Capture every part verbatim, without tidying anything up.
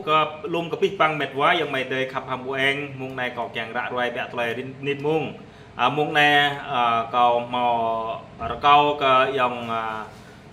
Kơ lŏm kơ abih bang met wa ayŏng amai adơi khăp hăm ƀu eng, mông anai kâo kiăng ră ruai biă tơlơi rin-, mơnit mông. A, mông anai, a, kâo hmâo rơkâo kơ ayŏng, a,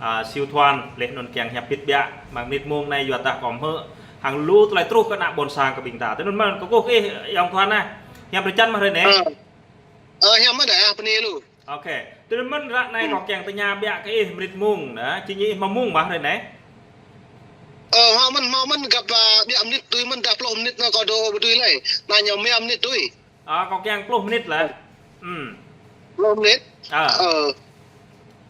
a, Siu Thuan, laih anŭn kiăng hiăp bit biă, mơ̆ng mơnit mông anai yua dah kâo hmư̆ hăng lu tơlơi truh kơ ană ƀôn sang kơ ƀing ta. Tui anŭn mơ̆n kâo kơkuh kơ ih ayŏng Thuan ah. Hiam drơi jăn mơ̆ hrơi anai? Ơ. Ơ, hiam mơ̆n dah, ah, bơni lu. Ôkê. Tui anŭn mơ̆n ră anai kâo kiăng tơña biă kơ ih mơnit mông dah, či ñu ih hmâo mông mơ̆ hrơi anai? Ơ, hmâo mơ̆n, hmâo mơ̆n găp, a, biă mơnit tui mơ̆n dah pluh mơnit anai kâo dŏ ƀu tui lơi. Anai ñu mơ̆n mơnit tui. A, kâo kiăng pluh mơnit lah. Hmm. Pluh mơnit? A. Ơ.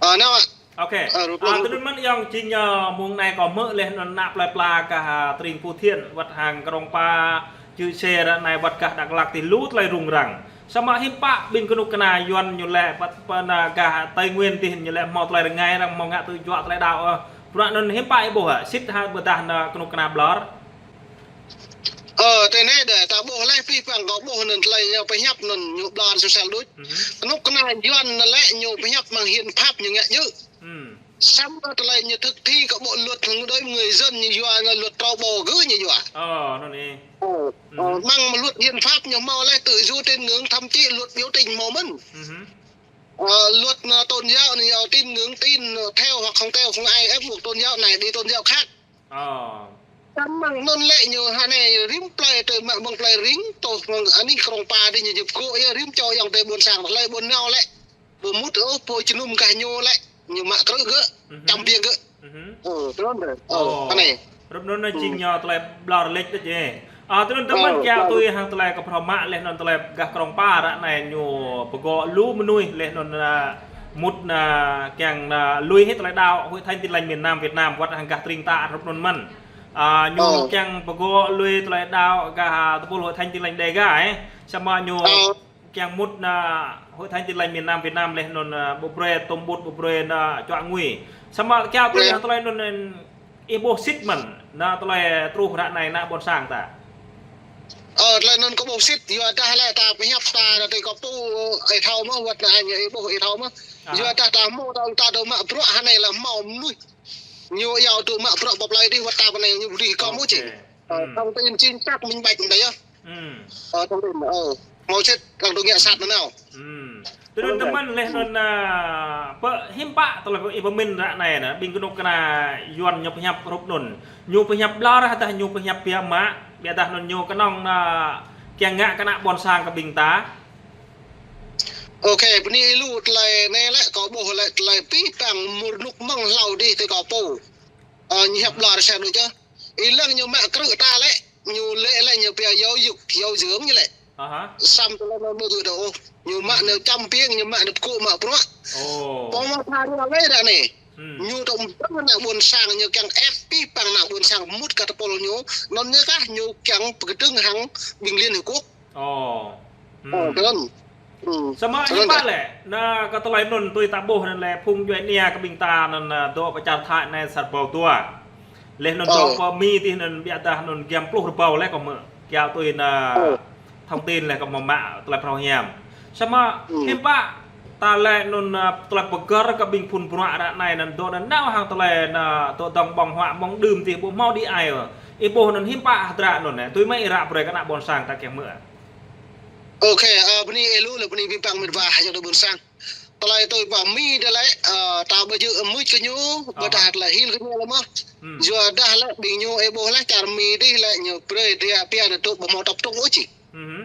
A, anai. Ôkê. Ơ, pluh mơnit. A, tui anŭn mơ̆n ayŏng jing, a, mông anai kâo hmư̆ laih anŭn ană plơi pla gah, a, tring Phú Thiện, wơ̆t hăng Krông Pa, Čư̆ Sê ră anai wơ̆t gah Dak Lak tih lu tơlơi rŭng răng. Samơ̆ hiư̆m pă ƀing kơnuk kơna Yuan ñu lĕ wơ̆t pơ anai gah Tây Nguyên tih ñu lĕ hmâo tơlơi rơngai arăng hmâo ngă tui juă tơlơi đaŏ, ơ. Bruă anŭn hiư̆m pă ih ƀuh, a, sĭt hă ƀôdah ană kơnuk kơna ƀlŏr? Ơ, tui anai dah, ta ƀuh laih abih bang kâo ƀuh anŭn tơlơi ñu pơhiăp anŭn ñu ƀlŏr sơsel đôč. Mhm. Kơnuk kơna Yuan anŭn lĕ ñu pơhiăp mơ̆ng hiến pháp ñu ngă djơ̆. Hmm. Samơ̆ tơlơi ñu thực thi kơ bộ luật hăng đối với người dân ñu yua anŭn luật trâu bò gơ̆ ñu yua. Ơ, anŭn ih. Ơ, ơ, mhm, mơ̆ng luật hiến pháp ñu hmâo laih tự do tín ngưỡng, thậm chí luật biểu tình hmâo mơ̆n. Mhm. Ơ, luật, ơ, tôn giáo anai, ơ, tín ngưỡng tin, ơ, theo hoặc không theo, không ai ép buộc tôn giáo này đi tôn giáo khác. Ơ. Samơ̆ anŭn lĕ ñu hơnai rĭm plơi tơl mă mơ̆ng plơi ring, tŏ mơ̆ng anih Krông Pa dih ñu jĕp gŏ yơh rĭm čô ayŏng adơi ƀôn sang, tơlơi ƀôn nao lĕ. Ƀu mŭt ôh, pô jơnum gah ñu lĕ, ñu mă krư̆ gơ̆, mhm, čăm biă gơ̆. Mhm. Ơ, tui anŭn dah. Ơ, ơ, hơnai. Rup anŭn, ơ, jing ñu tơlơi ƀlŏr lĕč đôč yơh. A, tui anŭn tơl mơ̆n, ơ, kiăng tui hăng tơlơi kơ phrâo mă laih anŭn tơlơi gah Krông Pa ră anai ñu pơgŏ lu mơnuih laih anŭn, a, mŭt, a, kiăng, a, lui hĭ tơlơi đaŏ Hội Thánh Tin Lành miền Nam Việt Nam wơ̆t hăng gah tring ta rup anŭn mơ̆n. A, ñu, ơ, kiăng pơgŏ lui tơlơi đaŏ gah, a, tơpul Hội Thánh Tin Lành Đêga, ơ. Samơ̆ ñu, ơ, kiăng mŭt ană Hội Thánh Tin Lành miền Nam Việt Nam laih anŭn, a, ƀu brơi tơm ƀut, ƀu brơi ană čuă ngui. Samơ̆ kiăng tui hăng tơlơi anŭn, ơ, ih ƀuh sĭt mơ̆n, ană tơlơi truh ră anai ană ƀôn sang ta? Ơ, tơlơi anŭn kâo ƀuh sĭt, yua dah lĕ ta pơhiăp ta, dah tui kâo pô, ơ, ih thâo mơ̆, wơ̆t anai ñu ih ƀuh ih thâo mơ̆. Aha. Yua dah ta hmâo ta, ta dŏ mă bruă hơnai lĕ hmâo mơnuih. Ñu yua dŏ mă bruă pơ plơi dih, wơ̆t ta pơ anai ñu ƀu đĭ kơ mơ̆ či. Ôkê. Ơ, hmm, thông tin chính xác minh bạch dah yơh. Hmm. Ơ, thông tin, ơ, hmâo sĭt, arăng dŏ ngă sat nanao. Hmm. Tui anŭn tơl mơ̆n laih anŭn, a, pơ hiư̆m pă tơlơi pơ-, ih pơmĭn ră anai anŭn, ƀing kơnuk kơna Yuan ñu pơhiăp rup anŭn. Ñu pơhiăp ƀlŏr hă dah ñu pơhiăp biă mă, biă dah anŭn ñu kơnơ̆ng anŭn kiăng ngă kơ ană ƀôn sang kơ ƀing ta. Ôkê, bơni ih lu tơlơi anai lĕ, kâo ƀuh lĕ tơlơi abih bang mơ̆ng rơnŭk mơ̆ng hlâo dih tui kâo pô. Ơ, ñu hiăp ƀlŏr sel đôč yơh. Ih lăng ñu mă krư̆ ta lĕ, ñu lĕ lĕ ñu pia giáo dục, giáo dưỡng ñu lĕ. Aha. Samơ̆ tơlơi anŭn ƀu djơ̆ ôh. Ñu mă, hmm, ñu čăm biă, ñu mă ñu pơgŏ mă bruă. Ơ. Pô mă pha ră lĕ ră anai. Hmm. Ñu dŏ mơ̆ng ană ƀôn sang ñu kiăng ép abih bang ană ƀôn sang mŭt gah tơpul ñu. Anŭn ñu kah ñu kiăng pơkơdơ̆ng hăng ƀing Liên Hiệp Quốc. Ơ. Ơ, hmm, tơl anŭn. Hmm. Samơ̆ tơl anŭn hiư̆m pă dah lĕ, ană kơ tơlơi anŭn tui ta ƀuh anŭn lĕ phung djuai ania kơ ƀing ta anŭn, a, dŏ pơ čar Thái anai sa rơbâo dua. Laih anŭn, ơ, dŏ pơ Mi dih anŭn biă dah anŭn giăm pluh rơbâo lĕ kâo hmư̆. Kiăng tui anŭn, ơ, thông tin lĕ kâo hmâo mă tơlơi phrâo hiam. Samơ̆, hmm, hiư̆m pă ta lĕ anŭn, a, tơlơi pơgăr kơ ƀing phun bruă ră anai anŭn dŏ anŭn nao hăng tơlơi anŭn dŏ dŏng ƀơ̆ng huă mơ̆ng đưm dih ƀu hmâo đĭ ai ôh. Ih ƀuh anŭn hiư̆m pă hơdră anŭn, ơ, tui mơ̆ ih ră brơi kơ ană ƀôn sang ta kiăng hmư̆. Ôkê, ơ, bơni ih lu lĕ bơni abih bang met wa ayŏng adơi ƀôn sang. Tơlơi tui pơ Mi dah lĕ, ơ, ta ƀu djơ̆ mŭt kơ ñu, ƀôdah tơlơi hil kơ ñu lĕ mơ̆. Hmm. Yua dah lĕ ƀing ñu ih ƀuh lĕ čar Mi dih lĕ ñu brơi dah pia dah tŭ ƀu hmâo tŏp tŭng ôh či. Mhm.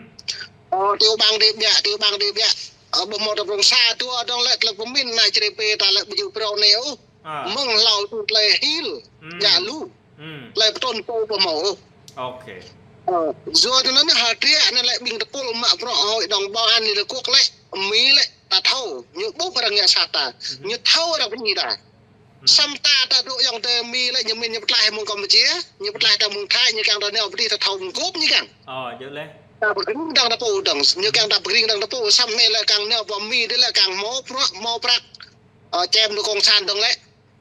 Ơ, tiểu bang dih biă, tiểu bang dih biă. Ơ, ƀu hmâo tŏp tŭng sa dua dong lĕ tơlơi pơmĭn ană čri pê ta lĕ ƀu djơ̆ phrâo anai ôh. A. Mơ̆ng hlâo tui tơlơi hil, hmm, djă lu. Hmm. Tơlơi pơtrŭn pô ƀu hmâo ôh. Ôkê. Ơ, yua tui anŭn hơdră anŭn lĕ ƀing tơpul mă bruă hội đồng bảo an Liên Hợp Quốc lĕ, Mi lĕ, ta thâo, ñu ƀuh arăng ngă sat ta, mhm, ñu thâo arăng pơñi ta. Mhm. Samơ̆ ta, ta dŏ ayŏng adơi Mi lĕ, ñu mĭn ñu pơtlaih mơ̆ng Campuchia, ñu pơtlaih ta mơ̆ng Thái, ñu kiăng ta nao pơ dih ta thâo mơ̆ng gŏp ñu kiăng. Ơ, djơ̆ lĕ. Ta pơgring dang ta pô dang, ñu kiăng ta pơgring dang ta pô, samơ̆ anai lĕ kiăng nao pơ Mi dih lĕ kiăng hmâo bruă, hmâo prăk, ơ, čem dŏ cộng sản dong lĕ.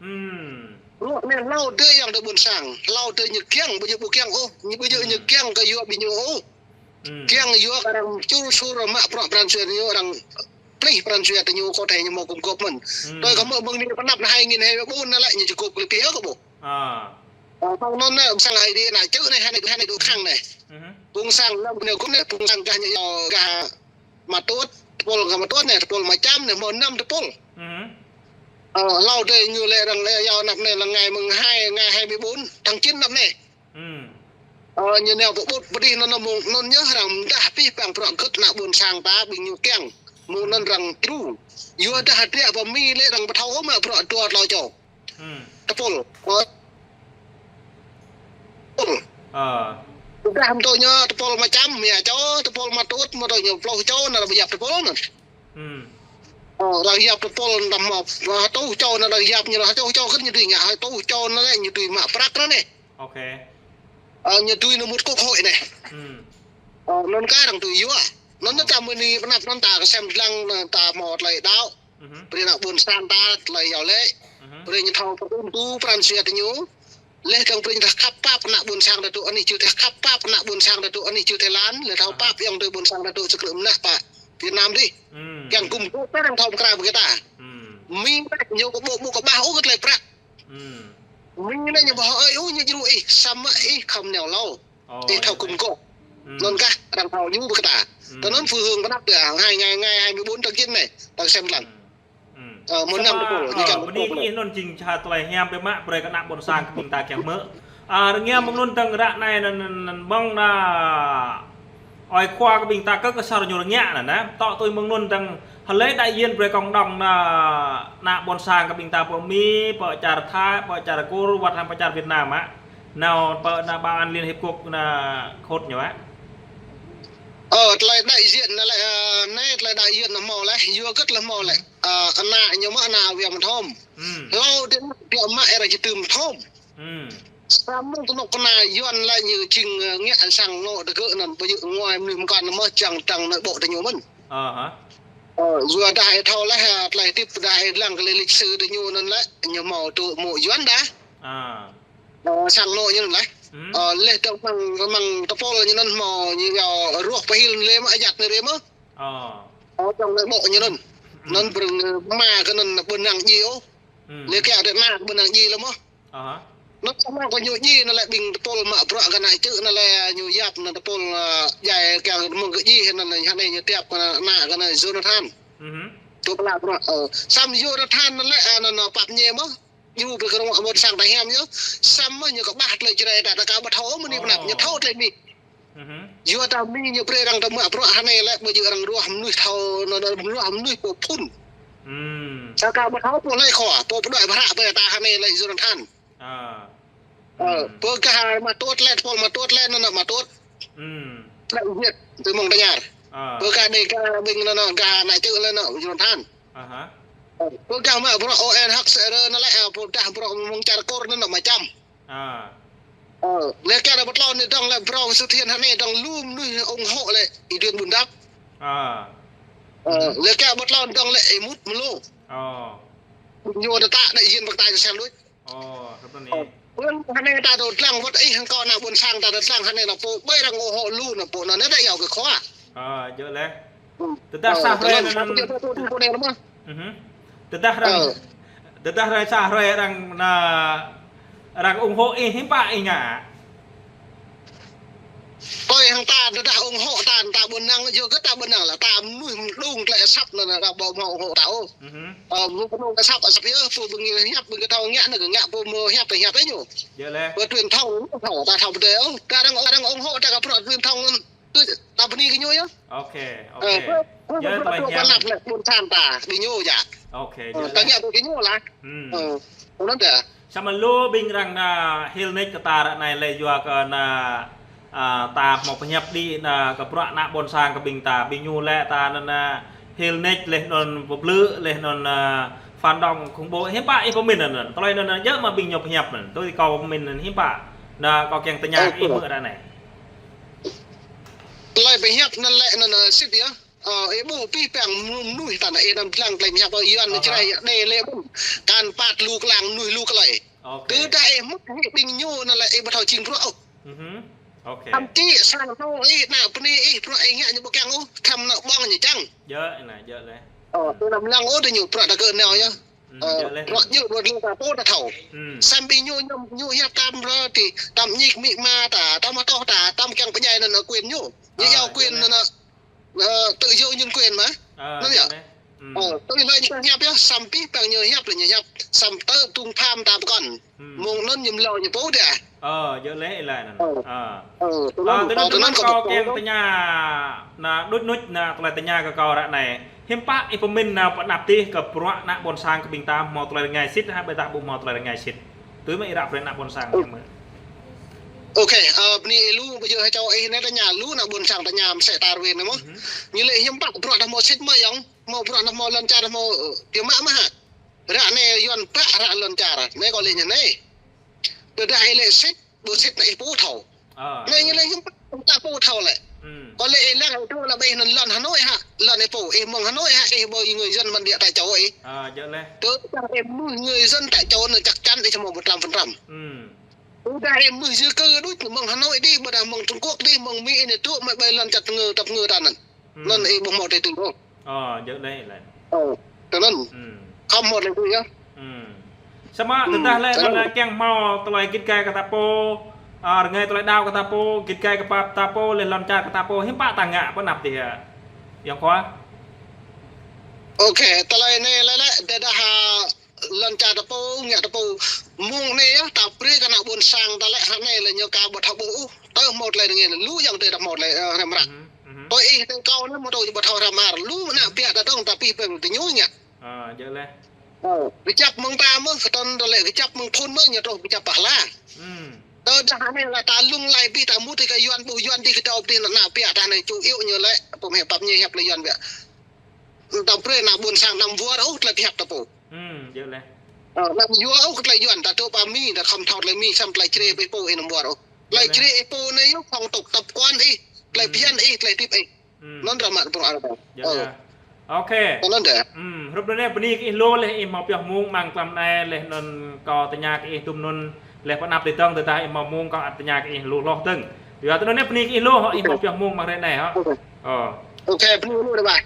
Hmm. Bruă anai hlâo dêh ayŏng adơi ƀôn sang, hlâo dêh ñu kiăng, ƀu djơ̆ ƀu kiăng ôh, ñu ƀu djơ̆ ñu, hmm, kiăng kơ yua ƀing ñu ôh. Hmm. Kiăng yua kơ arăng čur sur mă bruă pran jua ñu, arăng plih pran jua tơ ñu kơ tơl ñu hmâo gum gŏp mơ̆n. Hmm. Tui kâo hmư̆ mơ̆ng anai pơ anăp anai hai nghìn hai mươi bốn anai lĕ ñu či gŏp kơ lĕ pioh kơ ƀuh. A. Ơ, ƀơi anŭn anai, ƀuôn sang Ơi Adai anai čư̆ anai, hơnai, hơnai dŏ khăng anai. Ơ hă. Ƀuôn sang anŭn ñu gum anai, ƀuôn sang gah ñu yua gah Ama Tuôt, tơpul gah Ama Tuôt anai, tơpul Ama Čăm anai, hmâo năm tơpul. Ơ hă. Ơ, hlâo adih ñu lĕ arăng lĕ yua anăp anai lĕ ngày mùng hai, ngày hai mươi bốn tháng chín anăp anai. Ơ, ñu nao pơƀut pơdih anŭn, anŭn mơ̆ng anŭn ñu arăng mơdah pih păng bruă gơ̆t ană ƀuôn sang ta ƀing ñu kiăng. Mơ̆ng anŭn arăng tru. Yua dah hơdră pơ Mi lĕ arăng ƀu thâo ôh mă bruă dua tlâo čô. Tơpul. Ơ. Tơpul. Ơ. Dah mơ̆ng tui ñu tơpul Ama Čăm, mia čô, tơpul Ama Tuôt, mơ̆ng tui ñu pluh čô, anŭn arăng yap tơpul anŭn. Ơ, arăng yap tơpul anŭn mă, ơ, hơtuh čô anŭn arăng yap ñu, hơtuh čô kơ ñu tui ngă, hơtuh čô anŭn lĕ ñu tui mă prăk anŭn anai. Ơ, ñu tui anŭn mŭt quốc hội anai. Ơ, anŭn kah arăng tui yua. Anŭn ta mơ̆ng anai pơanăp anŭn ta kơsem lăng anŭn ta hmâo tơlơi đaŏ. Brơi ană ƀuôn sang ta tơlơi iâu laĭ. Brơi ñu thâo pơtŭ tŭ pran jua tơ ñu. Laih dơ̆ng brơi ñu thâo khăp pap ană ƀuôn sang ta dŏ anih čư̆ Thái, khăp pap ană ƀuôn sang ta dŏ anih čư̆ Thái Lan, laih thâo pap ayŏng adơi ƀuôn sang ta dŏ čư̆ krư̆ mơnah pă Việt Nam adih. Kiăng gum gơ̆ ta arăng thâo pơkra brơi kơ ta. Mi anai ñu kơ ƀô̆ ƀô̆ kơ ƀah ôh kơ tơlơi prăk. Mi anai ñu ƀu hơi ôh ñu djru ih, samơ̆ ih khŏm nao hlâo. Ih thâo gum gơ̆. Anŭn kah arăng thâo ñu brơi kơ ta. Tơ anŭn phương hướng pơanăp ta hai ngày, ngày hai mươi bốn tháng chín anai, ta kơsem lăng. Ơ, mơ̆ng năm tơpul, ñu kiăng bơni kơ ih anŭn jing sa tơlơi hiam biă mă brơi kơ ană ƀuôn sang kơ ƀing ta kiăng hmư̆. Ơ, rơngiă mơ̆ng anŭn dơ̆ng ră anai anŭn, anŭn, anŭn mơ̆ng ană ơi khua kơ ƀing ta kơ kơ sa rơngiă anŭn, anŭn. Tŏ tui mơ̆ng anŭn dơ̆ng hlơi đại diện brơi cộng đồng ană, ană ƀuôn sang kơ ƀing ta pơ Mi, pơ čar Thái, pơ čar Kur, wơ̆t hăng pơ čar Việt Nam, hă. Nao pơ ană bảo an Liên Hiệp Quốc anŭn khŏt ñu, hă. Ơ, tơlơi đại diện anŭn lĕ, ơ, anai tơlơi đại diện anŭn hmâo laih, yua hơget lĕ hmâo lĕ. Ơ, ană ñu mă ană Việt Nam thom. Hlâo adih biă mă arăng či tơm thom. Samơ̆ tơnŏk kơna Yuan lĕ ñu jing, ơ, ngă sang anŏ tơgơ̆ anŭn ƀu djơ̆ ngui mơnuih mơkăn mơ̆ čang tăng anŭn ƀô̆ tơ ñu mơ̆n. Ơ, yua dah ih thâo laih, ơ, tơlơi hơdip dah ih lăng kơ lĕ lịch sử tơ ñu anŭn lĕ, ñu hmâo tŭ mơ̆ Yuan dah. Ơ, sang anŏ ñu anŭn laih. Ơ, laih dơ̆ng mơ̆ng, mơ̆ng tơpul ñu anŭn hmâo ñu yua ruah pơhil lĕ mơ̆, ajat anai lĕ mơ̆. Ơ, dơ̆ng lĕ ƀô̆ ñu anŭn. Anŭn brơi, ơ, mă kơ anŭn ƀu năng djai ôh. Lĕ kiăng adih mă kơ ƀu năng djai lĕ mơ̆. Anŭn samơ̆ kơ ñu djai anŭn lĕ ƀing tơpul mă bruă kơ ană čư̆ anŭn lĕ ñu yap anŭn tơpul, ơ, djai kiăng mơ̆ng kơ djai anŭn lĕ hơnai ñu tiap kơ ană kơ ană Jonathan. Tŭ pơala bruă, ơ. Samơ̆ Jonathan anŭn lĕ, ơ, anŭn, anŭn pap ñu mơ̆. Ñu brơi kơ rơngot ƀôn sang ta hiam ñu. Samơ̆ ñu kơƀah tơlơi Jrai ta, ta ka ƀu thâo mơ̆ anai pơanăp ñu thâo tơlơi Mi. Yua ta Mi ñu brơi arăng ta mă bruă hơnai lĕ ƀu djơ̆ arăng ruah mơnuih thâo, anŭn, anŭn ruah mơnuih pô phŭn. Ta ka ƀu thâo pô hlơi khua, pô pơđuaĭ pơhră brơi ta hơnai lĕ Jonathan. Ơ, pơ gah Ama Tuôt lĕ, tơpul Ama Tuôt lĕ, anŭn, anŭn Ama Tuôt. Lĕ Việt, tơ mơ̆ng ta ñar. Pơ gah Đêga ƀing anŭn, anŭn gah ană čư̆ lĕ anŭn Jonathan. Ơ, pơ gah mă bruă U N H C R anŭn lĕ, ơ, pơdah bruă mơ̆ng čar Kur anŭn, anŭn Ama Čăm. Ơ, lĕ kiăng adih ƀu tlôn anai dơ̆ng lĕ bruă Sutin hơnai dơ̆ng lu mơnuih ủng hộ lĕ Y Duen Bun Dap. Ơ, lĕ kiăng adih ƀu tlôn dơ̆ng lĕ Y Mut Mlô. Ñu ta ta đại diện pơkă ta kơ sem đôč. Ơ, hơnai ta dŏ lăng wơ̆t ih hăng kâo ană ƀôn sang ta dŏ lăng hơnai anŭn pô ƀai arăng ủng hộ lu anŭn pô anŭn anai ta yua kơ khua. Ơ, djơ̆ laih. Tơdah sa hrơi anŭn, tơdah arăng, tơdah arăng sa hrơi arăng anŭn, arăng ủng hộ ih hiư̆m pă ih ngă. Kơ ih hăng ta tơdah ủng hộ ta, ta ƀu năng, yua kơ ta ƀu năng lĕ ta mơnuih mơđung tơlơi asăp anŭn, ta ƀu hmâo ủng hộ ta ôh. Ơ, mơnuih mơđung asăp, asăp yơh, pô ƀing hiăp, ƀing kơ thâo ngă anŭn kơ ngă, pô mơ̆ hiăp, hiăp tơ ñu. Djơ̆ laih. Ƀơi truyền thông, ta thâo pơdơi ôh, ta arăng, arăng ủng hộ ta kơ bruă truyền thông anŭn. Tui ta bơni kơ ñu yơh. Ơ, yơh, tơlơi hiam. Pơanăp lĕ ƀôn sang ta, ƀing ñu yơh. Ơ, ta ngă ƀơi kơ ñu lah. Ơ, anŭn dah. Samơ̆ lu ƀing arăng anŭn hil nač kơ ta ră anai lĕ yua kơ anŭn, ơ, ta hmâo pơhiăp đĭ anŭn kơ bruă ană ƀôn sang kơ ƀing ta, ƀing ñu lĕ ta anŭn, anŭn hil nač laih anŭn pơblư̆ laih anŭn, anŭn phản động khủng bố hiư̆m pă ih pơmĭn anŭn. Tơlơi anŭn, anŭn djơ̆ mă ƀing ñu pơhiăp anŭn. Tui kâo pơmĭn anŭn hiư̆m pă. Anŭn kâo kiăng tơña ih mơ̆ ră anai. Tơlơi pơhiăp anŭn lĕ anŭn, anŭn sĭt yơh. Ơ, ih ƀuh pih păng mơnuih ta anŭn ih anŭn lăng tơlơi pơhiăp Yuan Jrai đe lĕ ƀuh. Kăn păt lu klang mơnuih lu tơlơi. Tơdah ih mŭt hĭ ƀing ñu anŭn lĕ ih ƀu thâo jing bruă ôh. Thậm chí sang anŏ ih, ană bơnai ih, bruă ih ngă ñu ƀu kiăng ôh, khŏm anŏ ƀơ̆ng ñu čang. Djơ̆ anai, djơ̆ laih. Ơ, tui anăm lăng ôh tơ ñu bruă ta kơ nao yơh. Ơ, djơ̆ leh. Bruă ñu, bruă ñu ta pô ta thâo. Samơ̆ ƀing ñu, ñu, ñu hiăp tam rơ ti, tam ñik mik ma ta, tam hơtŏh ta, tam kiăng pơdjai anŭn quyền ñu. Ñu yua quyền anŭn, ơ, tự do nhân quyền mà. Anŭn yơh. Ơ, tui lĕ ñu hiăp yơh, samơ̆ pih păng ñu hiăp lĕ ñu hiăp, samơ̆ tơ tung pham ta pơkŏn. Mơ̆ng anŭn ñu lŏ ñu pô dih. Ơ, djơ̆ leh ih laĭ anŭn. Ơ, tui anŭn, tui anŭn kâo kiăng tơña, anai đôč đôč anai tơlơi tơña kơ kâo ră anai. Hiư̆m pă ih pơmĭn anai pơanăp tih kơ bruă ană ƀôn sang kơ ƀing ta hmâo tơlơi rơngai sĭt hă ƀôdah ƀu hmâo tơlơi rơngai sĭt. Tui mơ̆ ih ră brơi ană ƀôn sang ñu mơ̆. Ok, ơ, bơni ih lu, ƀu djơ̆ hă čô ih anai tơña lu ană ƀôn sang tơña mơsĕ tar win anai mơ̆. Ñu lĕ hiư̆m pă bruă anai hmâo sĭt mơ̆ yơh, hmâo bruă anai hmâo lŏn čar hmâo biă mă mơ̆ hă. Ră anai Yuan pă ră lŏn čar. Anai kâo lĕ ñu anai. Tơdah ih lĕ sĭt, ƀu sĭt anai ih pô thâo. Anai ñu lĕ hiư̆m pă ta pô thâo lĕ. Kâo lĕ ih lăng ih tŭ lă ƀơi anŭn lŏn Hà Nội hă, lŏn ih pô, ih mơ̆ng Hà Nội hă, ih ƀơi người dân bản địa tại chỗ ih. Tơdah ih mơ̆ng người dân tại chỗ anŭn chắc chắn ih hmâo một trăm phần trăm. Tơdah ih mơ̆ng di cư đôč mơ̆ng Hà Nội dih, ƀôdah mơ̆ng Trung Quốc dih, mơ̆ng Mi ih anai tŭ mă ƀơi lŏn čar tơngư, tap ngư ta anŭn. Anŭn ih ƀu hmâo tơlơi tui ôh. Ơ, djơ̆ leh ih laĭ. Ơ, tui anŭn. Khŏm hmâo tơlơi tui yơh. Samơ̆ tơdah lĕ anŭn kiăng hmâo tơlơi git gai kơ ta pô, ơ, rơngai tơlơi đaŏ kơ ta pô, git gai kơ pap ta pô, leh lŏn čar kơ ta pô, hiư̆m pă ta ngă pơanăp tih hă. Yang khua. Ok, tơlơi anai lĕ lĕ, tơdah, ơ, lŏn čar ta pô, ngă ta pô, mơ̆ng anai yơh, ta brơi kơ ană ƀôn sang ta lĕ, ră anai lĕ ñu ka ƀu thâo ƀuh ôh, tơ hmâo tơlơi rơngai, lu yang tơ ta hmâo tơlơi, ơ, rem ră. Tui ih tơ̆ng kâo anai mơ̆ tui ƀu thâo rem ră, lu ană biă ta dong ta pih păng tơ ñu ngă. Ơ, djơ̆ leh. Ơ, kơjăp mơ̆ng ta mơ̆, kơtŏn tơlơi kơjăp mơ̆ng phun mơ̆, ñu truh kơjăp pơhla. Tơdah anai lĕ ta lung lăi pih ta mŭt tih kơ Yuan ƀuh Yuan dih kơdâo pih ană biă ta anai ču iu ñu lĕ, pơm hiăp pap ñu hiăp lĕ Yuan biă. Ta brơi ană ƀôn sang anăm wơr ôh tơlơi pơhiăp ta pô. Djơ̆ leh. Ơ, anăm wơr ôh tơlơi Yuan, ta dŏ pơ Mi, ta khŏm thâo tơlơi Mi, samơ̆ tơlơi Jrai ƀơi pô ih anăm wơr ôh. Tơlơi Jrai ih pô anai yơh, phong tục tập quán ih, tơlơi phiăn ih, tơlơi hơdip ih. Anŭn ră mă bruă arăng. Djơ̆ leh. Ok. Anŭn dih. Hrup anŭn anai bơni kơ ih lu leh ih hmâo pioh mông amăng tlam anai leh anŭn kâo tơña kơ ih tum anŭn leh pơanăp tih dong tơdah ih hmâo mông kâo ăt tơña kơ ih lu hloh dơ̆ng. Yua tui anŭn anai bơni kơ ih lu hŏ ih hmâo pioh mông amăng hrơi anai hŏ. Ok, bơni lu ră mă.